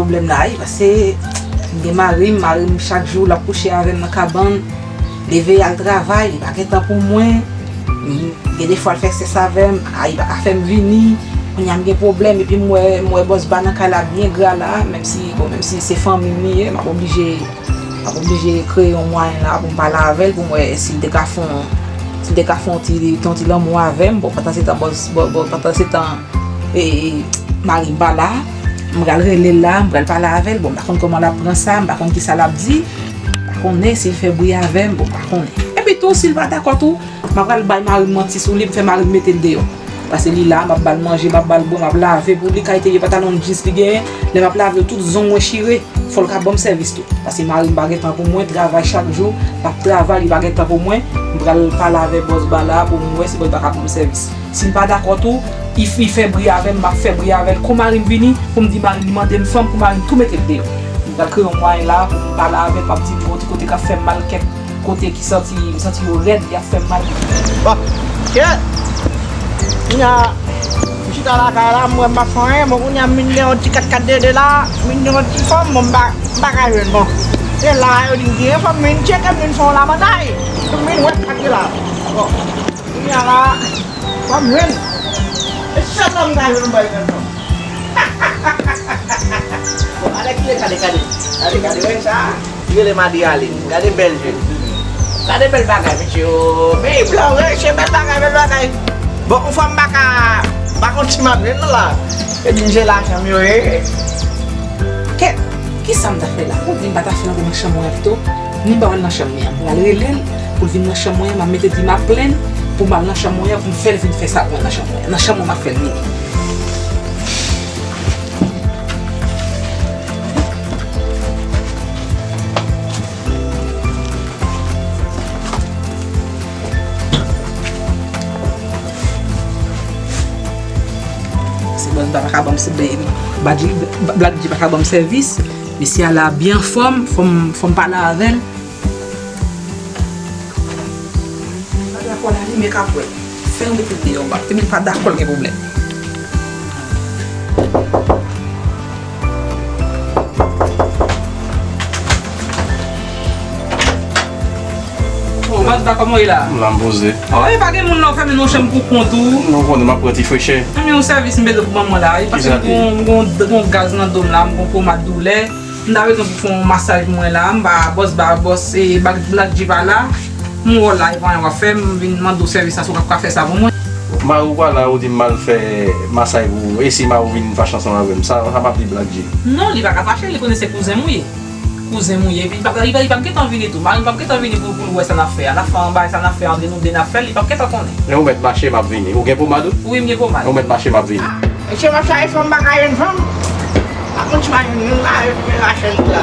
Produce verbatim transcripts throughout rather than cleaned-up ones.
Pwoblèm la, wi, paske m gen mari m, mari m chak jou l ap kouche avè m nan kabann, leve al travay, li pa gen tan pou mwen. M, gen de fwa l fè sès avè m, a, li pa ka fè m vini. Kounye a m gen pwoblèm, epi m wè, m wè bòs ba nan kay la byen gra la, menm si, bon, menm si se fanmi m li ye, m ap oblije, m ap oblije kreye yon mwayen la pou m pale avè l, pou m wè si l te ka fè yon, si l te ka fè yon ti, yon ti lanmou avè m. Bon, pandan se tan, bòs, bon, bon, pandan se tan, e, mari m pa la, m pral rele l la, m pral pale avè l. Bon, m pa konn kòman l ap pran sa, m pa konn kisa l ap di, m pa konnen si l fè bri avè m, bon, m pa konnen. Epi tou, si l pa dakò tou, m ap pral bay mari m manti sou li, m fè mari m mete l deyò. Paske li la, m ap ba l manje, m ap ba l bwè, m ap lave pou li, kalite vye pantalon djins li genyen, lè m ap lave yo, tout zong mwen chire, fò l ka ban m sèvis tou. Paske mari m pa gen tan pou mwen, travay chak jou, l ap travay, li pa gen tan pou mwen, m pral pale avè bòs ba la pou m wè si bòs ba ka ban m sèvis. Si l pa dakò tou, li, li fè bri avè m, m ap fè bri avè l. Kou mari m vini, pou m di mari m, li mande m fanm, pou mari m tou mete l deyò. M pral kreye yon mwayen la, pou m pale avè l, m ap di l yon ti kote k ap fè m mal, kèk kote ki santi, m santi yo rèd, y ap fè m mal. Bon, kè, kounye a, m chita lakay la, m wè m pa fè anyen, bon, kounye a, m vin gen yon ti kat kat de de la, m vin gen yon ti fanm, bon, m pa, m pa ka jwenn, bon. Se la, yo di m gen fanm, m vin tcheke, m vin fè yon labantay, m vin wè sa k gen la. Bon. Kounye a la, fò m jwenn. E sèl la m ka jwenn yon bèl jèn fanm. Bon, gade, gade, gade, gade, gade, gade, wè sa? Li rele Madi Alin. Gade bèl je. Gade bèl bagay, mesye, o. Men, blan, wè, se bèl bagay, bèl bagay. Bon, yon fanm pa ka, pa konn si m ap jwenn non la. E di m se lajan m yo ye. Kèt, kisa m ta fè la? Ou di m pa ta fè antre nan chanm mwen an pito? Ni m pa pral nan chanm li an. M pral rele l pou l vin nan chanm mwen an, m ap mete di m ap plenn pou m al nan chanm mwen an, pou m fè l vin fè sa pou mwen nan chanm mwen an. Nan chanm mwen m ap fè l vini. Se bòs ba pa ka ban m se, Black G pa ka ban m sèvis. Mesye a la byen anfòm, fò m, fò m pale avè l. Pa dakò la, li men k ap wè. Fè yon mete deyò, m ap te menm pa dakò l gen pwoblèm. Bon, bòs ba, kòman w ye la? M la, m poze. O, e pa gen moun la, w fèmen nan chanm pou kont ou. Non, konnen m ap pran ti frechè. M gen yon sèvis m bezwen pou manman la. E paske m gon, m gon, m gon gaz nan do m la, m gon pomad doulè. M ta bezwen pou fè yon masaj mwen la, m pa bòs ba, bòs, e, Black, Black G pa la. M wè w la, e pa anyen w ap fè, m vin mande w sèvis la, si w ka, ka fè sa pou mwen. Mari w pa la, ou di m al fè masaj pou ou, e si mari w vin fache ansanm avè m, sa, sa m ap di Black G? Non, li pa ka fache, li konnen se kouzen m ou ye. Kouzen m ou ye, epi li p ap, li p ap, li p ap gentan vini tou. Mari m p ap gentan vini pou, pou l wè sa n ap fè a. N ap fè anba, sa n ap fè antre nou de n ap fè l, li p ap gentan konnen. Men ou mèt mache, m ap vini. Ou gen pomad ou? Wi, m gen pomad. Ou mèt mache, m ap vini. Mesye, m ap chache fanm, m pa ka jwenn fanm. Pa konn si m a jwenn youn la, yo fin rache l la.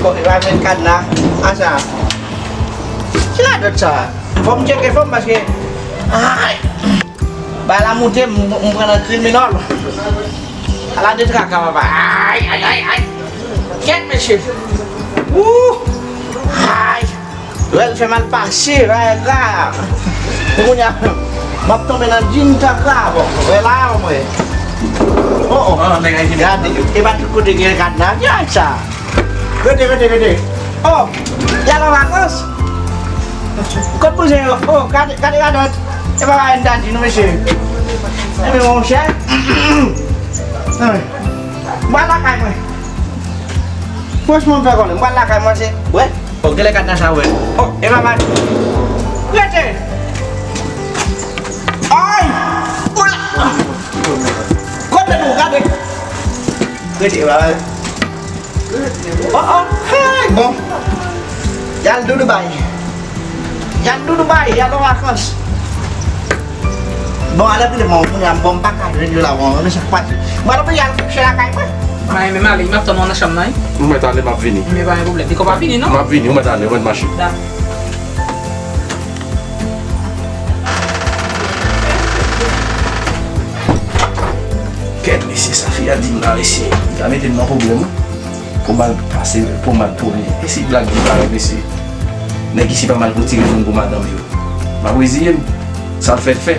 Bon, e pa jwenn kadna. Ansa. Ki radòt sa? Fò m tcheke fanm paske, ay, bagay la moute, m, m pran nan kriminòl. Ala de traka, papa. Ay, ay, ay, ay. Kèt, mesye. Wouh. Ay. Wè l fè mal pase, wè la. Kounye a, m ap tonbe nan djin tank la, bon. Wè la, mwen. Oh, oh. Gade, e pa tout kote gen kadna. Gade sa. Rete, rete, rete. Oh, y al an vakans. Kot bouzen yo? Oh, gade, gade radòt. E pa bagay m ta di nou, mesye. Ebyen, monchè. M pral lakay mwen. Franchman, m fè kòlè. M pral lakay mwen, se, wè. Oh, genlè kadna sa, wè. Oh, e pa mal. Rete. Ay! Oula! Kote nou, gade. Rete, e pa mal. Oh, oh, hey, bon. Y al Dubai. Y al Dubai, y al an vakans. Bon, ale pile mwen, kounye a, bon, m pa ka jwenn yo la, bon, men sa k pase. Mwen, nou peye al kouche lakay mwen. Mwen menm ale, m ap tann ou nan chanm nan, wi. Ou mèt ale, m ap vini. Men pa gen pwoblèm. Li ko pa vini, non? M ap vini, ou mèt ale, ou mèt mache. Da. Kèt, mesye, sa fi a di m la, mesye. Li ka mete m nan pwoblèm, wi. Pou m al pase, pou m al tounen. E si Black G parèt, mesye? Nèg isi pa mal pou tire moun pou madanm yo. M ap reziye m. Sa l fè, l fè.